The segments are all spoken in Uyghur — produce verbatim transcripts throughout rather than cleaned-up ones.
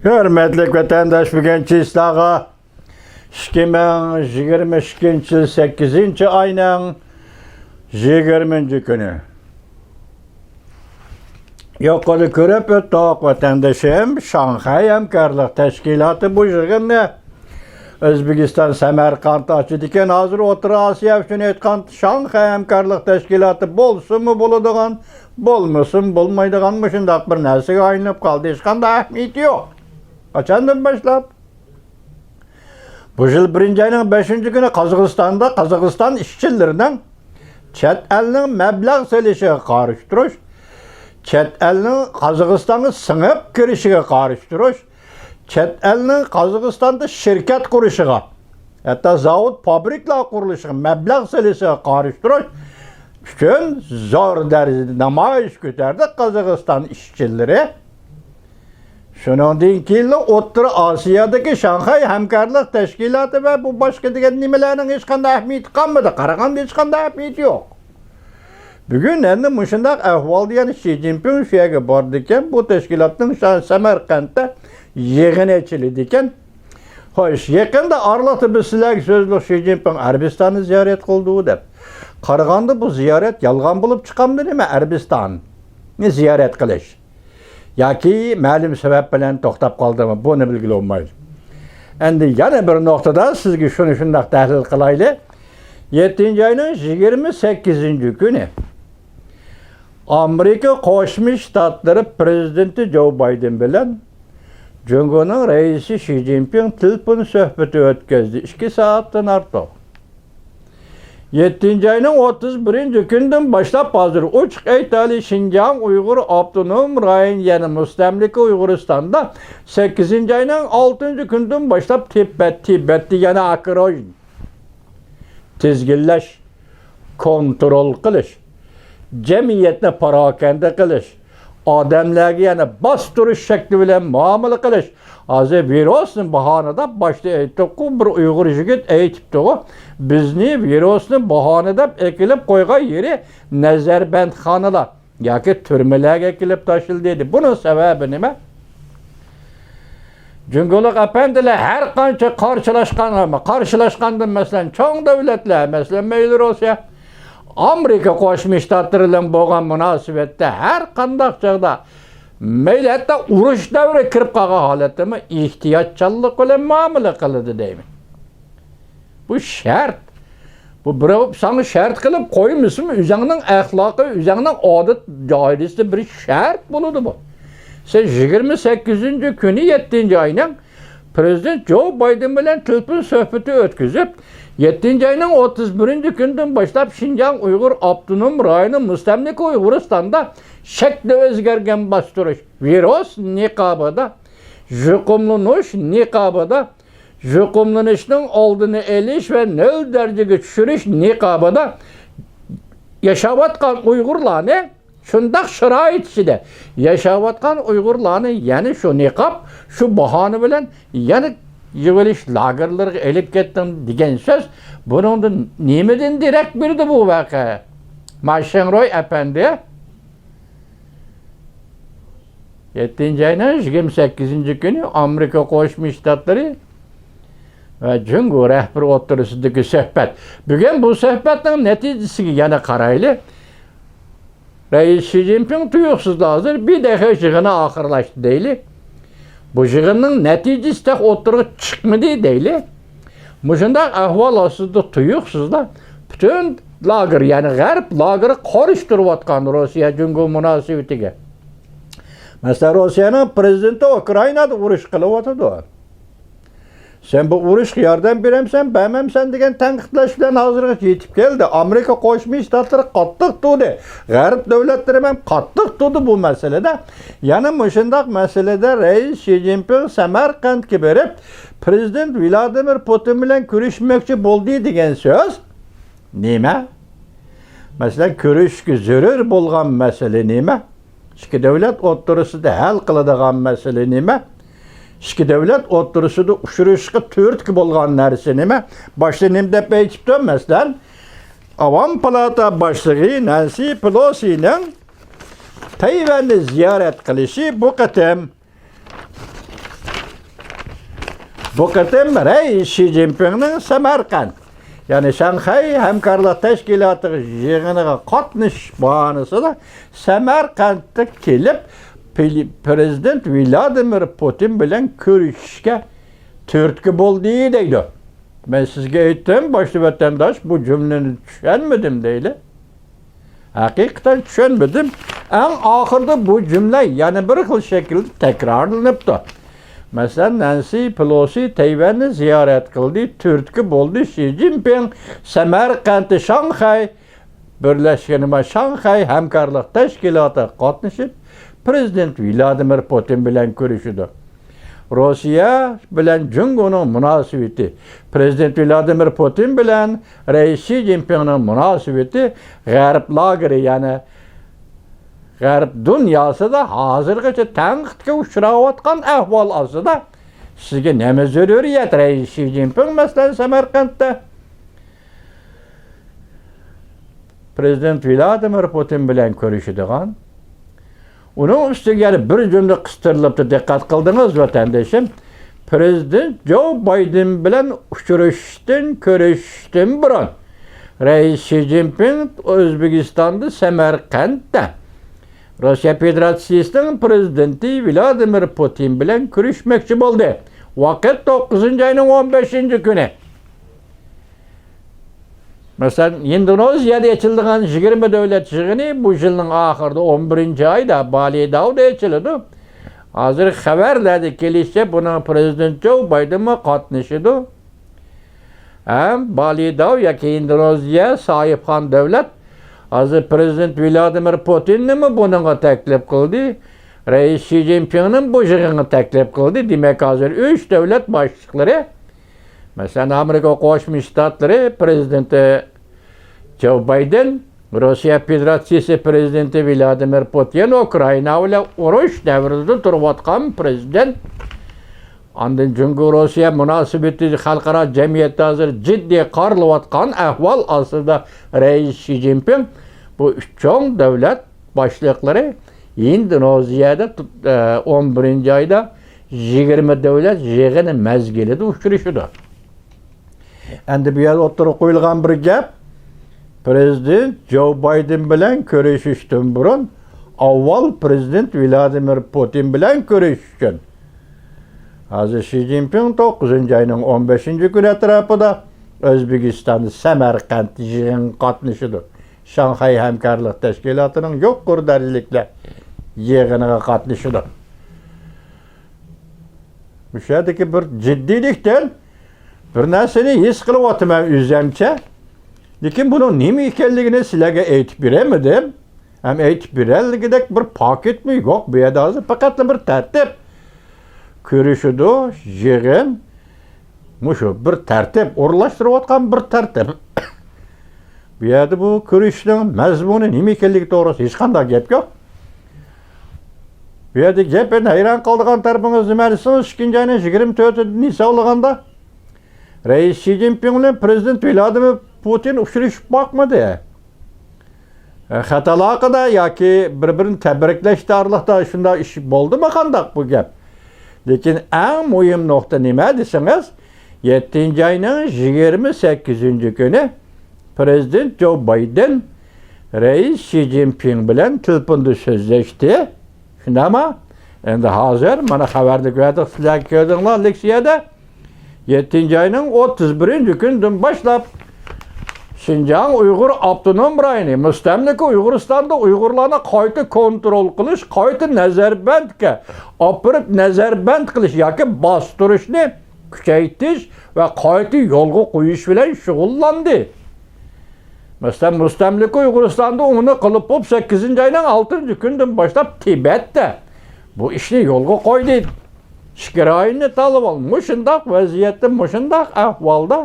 ھۆرمەتلىك ۋەتەنداش، بۈگۈن چىسلاغا ئىككى مىڭ يىگىرمە ئىككىنچى يىل سەككىزىنچى ئاينىڭ يىگىرمىنچى كۈنى. يۇقىرىدا كۆرۈپ ئۆتتۇق، ۋەتەندىشىم، شاڭخەي ھەمكارلىق تەشكىلاتى بۇ يىغىننى ئۆزبېكىستان سەمەرقەنت ئاچىدىكەن. ھازىر ئوتتۇرا ئاسىيا ئۈچۈن ئېيتقان شاڭخەي ھەمكارلىق تەشكىلاتى بولسىمۇ بولىدىغان، بولمىسىمۇ بولمايدىغان مۇشۇنداق بىر نەرسىگە ئايلىنىپ قالدى. ھېچقانداق ئەھمىيىتى يوق. قاچاندىن باشلاپ؟ بۇ يىل بىرىنچى ئاينىڭ بەشىنچى كۈنى قازاقىستاندا قازاقىستان ئىشچىلىرىنىڭ چەت ئەلنىڭ مەبلەغ سېلىشىغا قارشى تۇرۇش، چەت ئەلنىڭ قازاقىستانغا سىڭىپ كىرىشىگە قارشى تۇرۇش، چەت ئەلنىڭ قازاقىستاندا شىركەت قۇرۇشىغا، ھەتتا زاۋۇت، فابرىكىلار قۇرۇلۇشىغا مەبلەغ سېلىشىغا قارشى تۇرۇش ئۈچۈن زور دەرىجىدە نامايىش كۆتەردى قازاقىستان ئىشچىلىرى. شۇنىڭدىن كېيىنلا ئوتتۇرا ئاسىيادىكى شاڭخەي ھەمكارلىق تەشكىلاتى ۋە بۇ باشقا دېگەن نېمىلەرنىڭ ھېچقانداق ئەھمىيىتى قالمىدى. قارىغاندا ھېچقانداق ئەھمىيىتى يوق. بۈگۈن ئەمدى مۇشۇنداق ئەھۋالدا يەنە شى جىنپىڭ شۇ يەرگە بارىدىكەن، بۇ تەشكىلاتنىڭ شا-، سەمەرقەنتتە يىغىنى ئېچىلىدىكەن. خوش، يېقىندا ئارىلىقتا بىز سىلەرگە سۆزلۈك شى جىنپىڭ ئەرەبىستاننى زىيارەت قىلدى دەپ. قارىغاندا بۇ زىيارەت يالغان بولۇپ چىقامدۇ نېمە، ئەرەبىستاننى زىيارەت قىلىش؟ ياكى مەلۇم سەۋەب بىلەن توختاپ قالدىمۇ؟ بۇنى بىلگىلى بولمايدۇ. ئەمدى يەنە بىر نۇقتىدا سىزگە شۇنى شۇنداق تەھلىل قىلايلى. يەتتىنچى ئاينىڭ يىگىرمە سەككىزىنچى كۈنى ئامېرىكا قوشما شتاتلىرى پرېزىدېنتى جو بايدېن بىلەن جۇڭگونىڭ رەئىسى شى جىنپىڭ تېلېفون سۆھبىتى ئۆتكۈزدى. ئىككى سائەتتىن ئارتۇق. يەتتىنچى ئاينىڭ ئوتتۇز بىرىنچى كۈنىدىن باشلاپ ھازىر ئوچۇق ئېيتايلى، شىنجاڭ ئۇيغۇر ئاپتونوم رايونى، يەنى مۇستەملىكە ئۇيغۇرىستاندا، سەككىزىنچى ئاينىڭ ئالتىنچى كۈنىدىن باشلاپ تىبەت، تىبەتتە يەنە ئاكروژ، تىزگىنلەش، كونترول قىلىش، جەمئىيەتنى پاراكەندە قىلىش، ئادەملەرگە يەنە باستۇرۇش شەكلى بىلەن مۇئامىلە قىلىش. ھازىر ۋىرۇسنى باھانە دەپ باشتا ئېيتتۇققۇ، بىر ئۇيغۇر يىگىت ئېيتىپتىغۇ، بىزنى ۋىرۇسنى باھانە دەپ ئېكىلىپ قويغان يېرى نەزەربەندخانىلار ياكى تۈرمىلەرگە ئېكىلىپ تاشلىدى دېدى. بۇنىڭ سەۋەبى نېمە؟ جۇڭگولۇق ئەپەندىلەر ھەر قانچە قارشىلاشقان، قارشىلاشقاندىن، مەسىلەن، چوڭ دۆلەتلەر، مەسىلەن، مەيلى روسىيە، ئامېرىكا قوشما شتاتلىرى بىلەن بولغان مۇناسىۋەتتە ھەر قانداق چاغدا، مەيلى ھەتتا ئۇرۇش دەۋرىگە كىرىپ قالغان ھالەتتىمۇ ئېھتىياتچانلىق بىلەن مۇئامىلە قىلىدۇ دەيمەن. بۇ شەرت. بۇ بىراۋ ساڭا شەرت قىلىپ قويمىسىمۇ، ئۆزۈڭنىڭ ئەخلاقى، ئۆزۈڭنىڭ ئادەت دائىرىسىدە بىر شەرت بولىدۇ بۇ. سەن يىگىرمە سەككىزىنچى كۈنى، يەتتىنچى ئاينىڭ، پرېزىدېنت جو بايدېن بىلەن تېلېفون سۆھبىتى ئۆتكۈزۈپ، يەتتىنچى ئاينىڭ ئوتتۇز بىرىنچى كۈنىدىن باشلاپ شىنجاڭ ئۇيغۇر ئاپتونوم رايونى مۇستەملىكە ئۇيغۇرىستاندا شەكلى ئۆزگەرگەن باستۇرۇش، ۋىرۇس نىقابىدا، يۇقۇملىنىش نىقابىدا، يۇقۇملىنىشنىڭ ئالدىنى ئېلىش ۋە نۆل دەرىجىگە چۈشۈرۈش نىقابىدا ياشاۋاتقان ئۇيغۇرلارنى، شۇنداق شارائىت ئىچىدە ياشاۋاتقان ئۇيغۇرلارنى يەنە شۇ نىقاب، شۇ باھانە بىلەن يەنە يىغىۋېلىش لاگېرلىرىغا ئېلىپ كەتتىڭ دېگەن سۆز. بۇنىڭدىن نېمىدىن دېرەك بېرىدۇ بۇ ۋەقە؟ ما شېڭرۇي ئەپەندى، يەتتىنچى ئاينىڭ يىگىرمە سەككىزىنچى كۈنى ئامېرىكا قوشما شتاتلىرى ۋە جۇڭگو رەھبىرى ئوتتۇرىسىدىكى سۆھبەت. بۈگۈن بۇ سۆھبەتنىڭ نەتىجىسىگە يەنە قارايلى. رەئىس شى جىنپىڭ تۇيۇقسىزلا ھازىر بىر دەقىقە يىغىنى ئاخىرلاشتى دەيلى. بۇ يىغىننىڭ نەتىجىسى تېخى ئوتتۇرىغا چىقمىدى دەيلى. مۇشۇنداق ئەھۋال ئاستىدا تۇيۇقسىزلا پۈتۈن لاگېر، يەنى غەرب لاگېرى قارشى تۇرۇۋاتقان روسىيە جۇڭگو مۇناسىۋىتىگە. مەسىلەن، روسىيەنىڭ پرېزىدېنتى ئۇكرائىنادا ئۇرۇش قىلىۋاتىدۇ. سەن بۇ ئۇرۇشقا ياردەم بېرەمسەن، بەرمەمسەن دېگەن تەنقىدلەش بىلەن ھازىرغىچە يېتىپ كەلدى. ئامېرىكا قوشما شتاتلىرى قاتتىق تۇردى. غەرب دۆلەتلىرى ھەم قاتتىق تۇردى بۇ مەسىلىدە. يەنە مۇشۇنداق مەسىلىدە رەئىس شى جىنپىڭ سەمەرقەنتكە بېرىپ، پرېزىدېنت ۋلادىمىر پۇتىن بىلەن كۆرۈشمەكچى بولدى دېگەن سۆز نېمە؟ مەسىلەن، كۆرۈشۈشكە زۆرۈر بولغان مەسىلە نېمە؟ ئىككى دۆلەت ئوتتۇرىسىدا ھەل قىلىدىغان مەسىلە نېمە؟ ئىككى دۆلەت ئوتتۇرىسىدا ئۇچرىشىشقا تۈرتكە بولغان نەرسە نېمە؟ باشتا نېمە دەپ ئېيتىپتۇ؟ مەسىلەن، ئاۋام پالاتا باشلىقى نەنسى پېلوسىنىڭ تەيۋەننى زىيارەت قىلىشى بۇ قېتىم. بۇ قېتىم رەئىس شى جىنپىڭنىڭ سەمەرقەنت، يەنى شاڭخەي ھەمكارلىق تەشكىلاتى يىغىنىغا قاتنىشىش باھانىسىدا سەمەرقەنتكە كېلىپ، پرېزىدېنت ۋلادىمىر پۇتىن بىلەن كۆرۈشۈشكە تۈرتكە بولدى دەيدۇ. مەن سىزگە ئېيتتىم، باشتا ۋەتەنداش بۇ جۈملىنى چۈشەنمىدىم دەيلى. ھەقىقەتەن چۈشەنمىدىم. ئەڭ ئاخىرىدا بۇ جۈملە يەنە بىر خىل شەكىلدە تەكرارلىنىپتۇ. مەسىلەن، نەنسى پېلوسى تەيۋەننى زىيارەت قىلدى، تۈرتكە بولدى، شى جىنپىڭ سەمەرقەنتتە شاڭخەي بىرلەشكەن، شاڭخەي ھەمكارلىق تەشكىلاتىغا قاتنىشىپ، پرېزىدېنت ۋلادىمىر پۇتىن بىلەن كۆرۈشىدۇ. روسىيە بىلەن جۇڭگونىڭ مۇناسىۋىتى، پرېزىدېنت ۋلادىمىر پۇتىن بىلەن رەئىس شى جىنپىڭنىڭ مۇناسىۋىتى غەرب لاگېرى، يەنى غەرب دۇنياسىدا ھازىرغىچە تەنقىدكە ئۇچراۋاتقان ئەھۋال ئاستىدا سىزگە نېمە زۆرۈرىيەت؟ رەئىس شى جىنپىڭ، مەسىلەن، سەمەرقەنتتە پرېزىدېنت ۋلادىمىر پۇتىن بىلەن كۆرۈشىدىغان. ئۇنىڭ ئۈستىگە يەنە بىر جۈملە قىستۇرۇلۇپتۇ، دىققەت قىلدىڭىز، ۋەتەندىشىم. پرېزىدېنت جو بايدېن بىلەن ئۇچرىشىشتىن، كۆرۈشۈشتىن بۇرۇن، رەئىس شى جىنپىڭ ئۆزبېكىستاندا سەمەرقەنتتە روسىيە فېدېراتسىيىسىنىڭ پرېزىدېنتى ۋلادىمىر پۇتىن بىلەن كۆرۈشمەكچى بولدى. ۋاقىت توققۇزىنچى ئاينىڭ ئون بەشىنچى كۈنى. مەسىلەن، ئىندونېزىيەدە ئېچىلىدىغان يىگىرمە دۆلەت يىغىنى بۇ يىلنىڭ ئاخىرىدا، ئون بىرىنچى ئايدا بالىداۋدا ئېچىلىدۇ. ھازىر خەۋەرلەردە كېلىشىچە، بۇنىڭ پرېزىدېنت جو بايدېنمۇ قاتنىشىدۇ. ھەم بالىداۋ ياكى ئىندونېزىيە ساھىبخان دۆلەت ھازىر پرېزىدېنت ۋلادىمىر پۇتىننىمۇ بۇنىڭغا تەكلىپ قىلدى. رەئىس شى جىنپىڭنىمۇ بۇ يىغىنغا تەكلىپ قىلدى. دېمەك، ھازىر ئۈچ دۆلەت باشلىقلىرى، مەسىلەن، ئامېرىكا قوشما شتاتلىرى پرېزىدېنتى جو بايدېن، روسىيە فېدېراتسىيىسى پرېزىدېنتى ۋلادىمىر پۇتىن، ئۇكرائىنا بىلەن ئۇرۇش دەۋرىدە تۇرۇۋاتقان پرېزىدېنت، ئاندىن جۇڭگو روسىيە مۇناسىۋىتى خەلقئارا جەمئىيەتتە ھازىر جىددىي قارىلىۋاتقان ئەھۋال ئاستىدا رەئىس شى جىنپىڭ، بۇ ئۈچ چوڭ دۆلەت باشلىقلىرى ئىندونېزىيەدە، ئە، ئون بىرىنچى ئايدا يىگىرمە دۆلەت يىغىنى مەزگىلىدە ئۇچرىشىدۇ. ئەمدى بۇ يەردە ئوتتۇرىغا قويۇلغان بىر گەپ، پرېزىدېنت جو بايدېن بىلەن كۆرۈشۈشتىن بۇرۇن، ئاۋۋال پرېزىدېنت ۋلادىمىر پۇتىن بىلەن كۆرۈشۈش ئۈچۈن. ھازىر شى جىنپىڭ توققۇزىنچى ئاينىڭ ئون بەشىنچى كۈنى ئەتراپىدا ئۆزبېكىستاندا سەمەرقەنت يىغىنغا قاتنىشىدۇ. شاڭخەي ھەمكارلىق تەشكىلاتىنىڭ يۇقىرى دەرىجىلىكلەر يىغىنىغا قاتنىشىدۇ. مۇشۇ يەردىكى بىر جىددىيلىكتىن بىر نەرسىنى ھېس قىلىۋاتىمەن ئۆزۈمچە. لېكىن بۇنىڭ نېمە ئىكەنلىكىنى سىلەرگە ئېيتىپ بېرەلمىدىم. ھەم ئېيتىپ بېرەلىگۈدەك بىر پاكىتمۇ يوق بۇ يەردە ھازىر. پەقەتلا بىر تەرتىپ. كۆرۈشىدۇ، يىغىن. مۇشۇ بىر تەرتىپ، ئورۇنلاشتۇرۇۋاتقان بىر تەرتىپ. بۇ يەردە بۇ كۆرۈشۈشنىڭ مەزمۇنى نېمە ئىكەنلىكى توغرىسىدا ھېچقانداق گەپ يوق. بۇ يەردە گەپ، ئەمدى ھەيران قالىدىغان تەرىپىڭىز نېمە دېسىڭىز، ئىككىنچى ئاينىڭ يىگىرمە تۆتىدىن ھېسابلىغاندا، رەئىس شى جىنپىڭ بىلەن پرېزىدېنت ۋلادىمىر پۇتىن ئۇچرىشىپ باقمىدى. خەت ئالاقىدە ياكى بىر-بىرىنى تەبرىكلەشتە ئارىلىقتا شۇنداق ئىش بولدىمۇ قانداق بۇ گەپ؟ لېكىن ئەڭ مۇھىم نۇقتا نېمە دېسىڭىز، يەتتىنچى ئاينىڭ يىگىرمە سەككىزىنچى كۈنى پرېزىدېنت جو بايدېن رەئىس شى جىنپىڭ بىلەن تېلېفوندا سۆزلەشتى. شۇنداقمۇ؟ ئەمدى ھازىر مانا خەۋەردە كۆردۇق، سىلەر كۆردۈڭلار لېكسىيەدە. يەتتىنچى ئاينىڭ ئوتتۇز بىرىنچى كۈنىدىن باشلاپ شىنجاڭ ئۇيغۇر ئاپتونوم رايونى، مۇستەملىكە ئۇيغۇرىستاندا ئۇيغۇرلارنى قايتا كونترول قىلىش، قايتا نەزەربەندكە ئاپىرىپ نەزەربەند قىلىش ياكى باستۇرۇشنى كۈچەيتىش ۋە قايتا يولغا قويۇش بىلەن شۇغۇللاندى. مەسىلەن، مۇستەملىكە ئۇيغۇرىستاندا ئۇنى قىلىپ بولۇپ، سەككىزىنچى ئاينىڭ ئالتىنچى كۈنىدىن باشلاپ تىبەتتە بۇ ئىشنى يولغا قويدى. ئىككى رايوننى تالىۋال. مۇشۇنداق ۋەزىيەتتە، مۇشۇنداق ئەھۋالدا،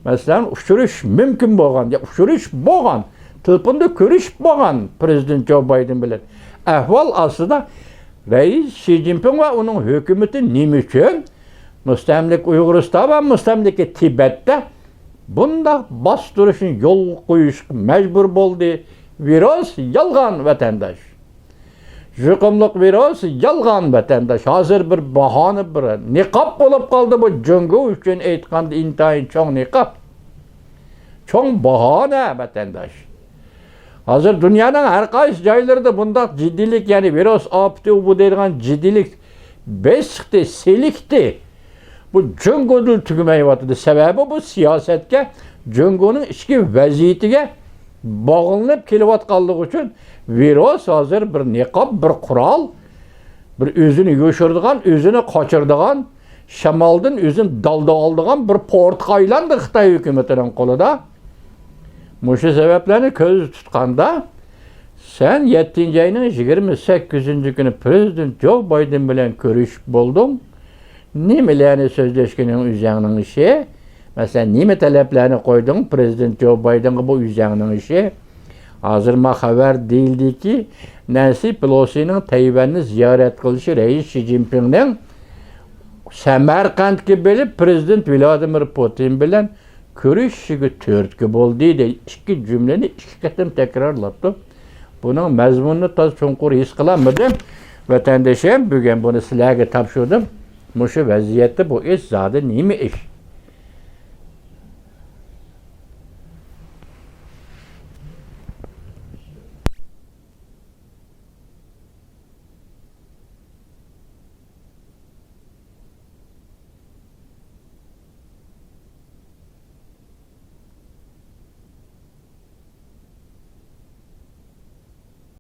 مەسىلەن، ئۇچرىشىش مۇمكىن بولغان، يا ئۇچرىشىپ بولغان، تېلېفوندا كۆرۈشۈپ بولغان پرېزىدېنت جو بايدېن بىلەن ئەھۋال ئاستىدا رەئىس شى جىنپىڭ ۋە ئۇنىڭ ھۆكۈمىتى نېمە ئۈچۈن مۇستەملىكە ئۇيغۇرىستان ۋە مۇستەملىكە تىبەتتە بۇنداق باستۇرۇشنى يولغا قويۇشقا مەجبۇر بولدى؟ ۋىروس يالغان، ۋەتەنداش. يۇقۇملۇق ۋىرۇس يالغان، ۋەتەنداش. ھازىر بىر باھانە، بىر نىقاب بولۇپ قالدى بۇ جۇڭگو ئۈچۈن ئېيتقاندا، ئىنتايىن چوڭ نىقاب. چوڭ باھانە، ۋەتەنداش. ھازىر دۇنيانىڭ ھەر قايسى جايلىرىدا بۇنداق جىددىيلىك، يەنى ۋىرۇس ئاپىتى بۇ دەيدىغان جىددىيلىك بېسىقتى، سېلىكتى. بۇ جۇڭگودىلا تۈگىمەيۋاتىدۇ. سەۋەبى بۇ سىياسەتكە، جۇڭگونىڭ ئىچكى ۋەزىيىتىگە باغلىنىپ كېلىۋاتقانلىقى ئۈچۈن ۋىرۇس ھازىر بىر نىقاب، بىر قورال، بىر ئۆزىنى يوشۇرىدىغان، ئۆزىنى قاچۇرىدىغان، شامالدىن ئۆزىنى دالدا ئالىدىغان بىر پورتقا ئايلاندى خىتاي ھۆكۈمىتىنىڭ قولىدا. مۇشۇ سەۋەبلەرنى كۆزدە تۇتقاندا، سەن يەتتىنچى ئاينىڭ يىگىرمە سەككىزىنچى كۈنى پىرېزىدېنت جو بايدېن بىلەن كۆرۈشۈپ بولدۇڭ. نېمىلەرنى سۆزلەشكىنىڭ ئۆزۈڭنىڭ ئىشى. مەسىلەن، نېمە تەلەپلەرنى قويدۇڭ پىرېزىدېنت جو بايدېنغا، بۇ ئۆزۈڭنىڭ ئىشى. ھازىر ما خەۋەر دېيىلدىكى، نەنسى پېلوسىنىڭ تەيۋەننى زىيارەت قىلىشى رەئىس شى جىنپىڭنىڭ سەمەرقەنتكە بېرىپ، پىرېزىدېنت ۋلادىمىر پۇتىن بىلەن كۆرۈشۈشىگە تۈرتكە بولدى، دەي ئىككى جۈملىنى ئىككى قېتىم تەكرارلاپتۇ. بۇنىڭ مەزمۇنىنى تازا چوڭقۇر ھېس قىلالمىدىم. ۋەتەندىشىم، بۈگۈن بۇنى سىلەرگە تاپشۇردۇم. مۇشۇ ۋەزىيەتتە بۇ ئىش زادى نېمە ئىش؟